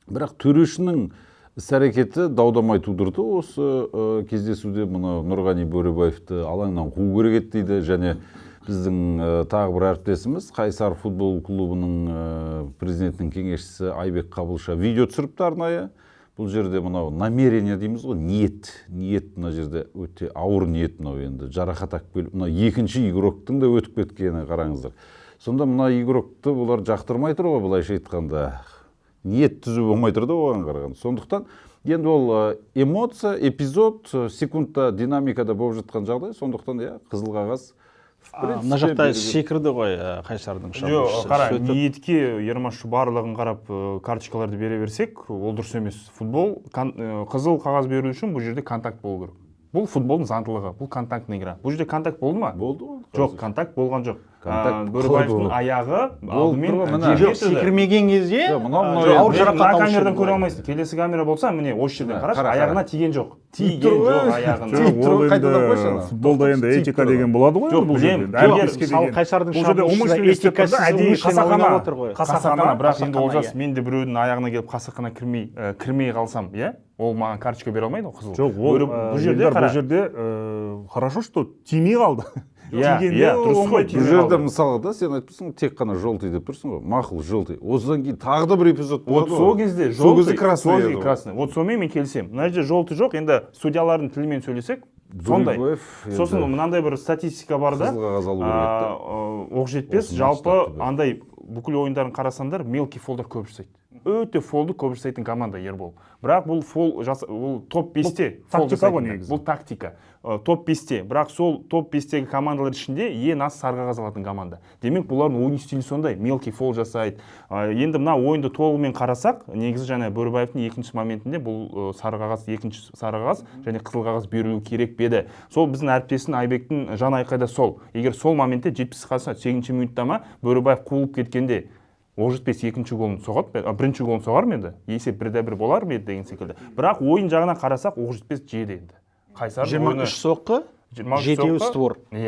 Бірақ төрешінің іс әрекеті дау дамай тудырды осы кездесуде. Мына Нұрғани Бөрібаевты алаңнан қуу керек еді дейді. Және біздің тағы бір әріптесіміз, Қайсар футбол клубының президентінің кеңесшісі Айбек Қабылша видео түсіріпті арнайы. Бұл жерде мынау намерение дейміз ғой, ниет, ниет. Мына жерде өте ауыр ниет мынау. Енді жарақат алып келіп, мына екінші игроктың да өтіп кеткені, қараңыздар. Сонда мына игрокты бұлар жақтырмай тұр ғой, былайша айтқанда, ниет түзу болмай тұр да оған қарағанда. Сондықтан енді ол эмоция, эпизод, секундта, динамикада болып жатқан жағдай. Сондықтан, иә, қызыл қағаз, в принципе, Мына жақта беруге- секірді ғой Қайсардың Жоқ, шабуылшысы. қара, Сөйтіп- ниетке, Ермаш, барлығын қарап карточкаларды бере берсек, ол дұрыс емес. Футбол қызыл қағаз беру үшін бұл жерде контакт болу керек. Бұл футболдың заңдылығы, бұл контактный игра. Бұл жерде контакт болды ма? Болды ғой. Жоқ, контакт болған жоқ. Контакт А, Бөрібаевтың қалай? аяғы Болып алдымен тұр ғой, міне. жерге Жоқ, түсті. секірмеген кезде Жоқ, мынау ауыр енді- жарақат Мына алушы камерадан еді көре ғой. алмайсың. Келесі камера болса, міне, осы жерден Міне, қарашы, қара, аяғына қара. тиген жоқ. Тиіп Тиген тұр ғой. жоқ аяғына. Тиіп Жоқ, тұр ол ғой, қайтадан енді қойшы ана. футболда енді Тиіп этика тұр деген болады ғой Жоқ, енді бұл жерде. білемін. Енді Егер әріптеске Мысалы, деген. Қайсардың Бұл жерде шабуылшысы умышленно істеп тұр да, этикасыз, әдейі умышленно қасақана. ойнап отыр ғой. Қасақана, бірақ енді, Қасақана, Олжас, иә. мен де біреудің аяғына келіп, қасақана кірмей қалсам, иә, ол маған карточка бере алмайды ғой қызыл. Жоқ, ол Бұл жерде Елдар, қара. бұл жерде хорошо, что тимей қалды. Иә, Тигенде иә, дұрыс оңбай қой, Бұл тимей жерде қалды. мысалға да, сен айтып тұрсың ғой, тек қана желтый деп тұрсың ғой. Мақұл, желтый. Осыдан кейін тағы да бір эпизод Вот болады ғой. сол кезде Сол кезде желтый, красный сол еді кезде ғой. красный. Вот сонымен мен келісемін. Мына жерде желтый жоқ, енді судьялардың тілімен сөйлесек, сондай. Бөрібаев енді Сосын мынандай бір статистика бар да. қызыл қағаз алу керек еді да. Оқжетпес Осы жалпы матчта түбі. андай бүкіл ойындарын қарасаңдар, мелкий фолдар көп жасайды. Өте фолды көп жасайтын команда Ербол. Бірақ бұл фол ол топ 5-те фол Тактика ғой жасайтын. Негізі. Бұл тактика. Топ 5-те. Бірақ сол топ 5-тегі командалар ішінде ең аз сары қағаз алатын команда. Демек, бұлардың ойын стилі сондай, мелкий фол жасайды. Енді мына ойынды толығымен қарасақ, негізі жаңа Бөрібаевтың екінші моментінде бұл сары қағаз, екінші сары қағаз және қызыл қағаз берілу керек пе еді? Сол біздің әріптестің Айбектің жан айқайда сол. Егер сол моментте 70 қалса, 8 минутта ма, Бөрібаев қуылып кеткенде Оқжетпес екінші голын соғады ба, бірінші голын соғар ма еді? Есеп 1-1 болар ма еді деген секілді. Бірақ ойын жағынан қарасақ, Оқжетпес жеді енді. Қайсардың 23 ойыны соққы, 23 жетеуі соққы. створ. Иә.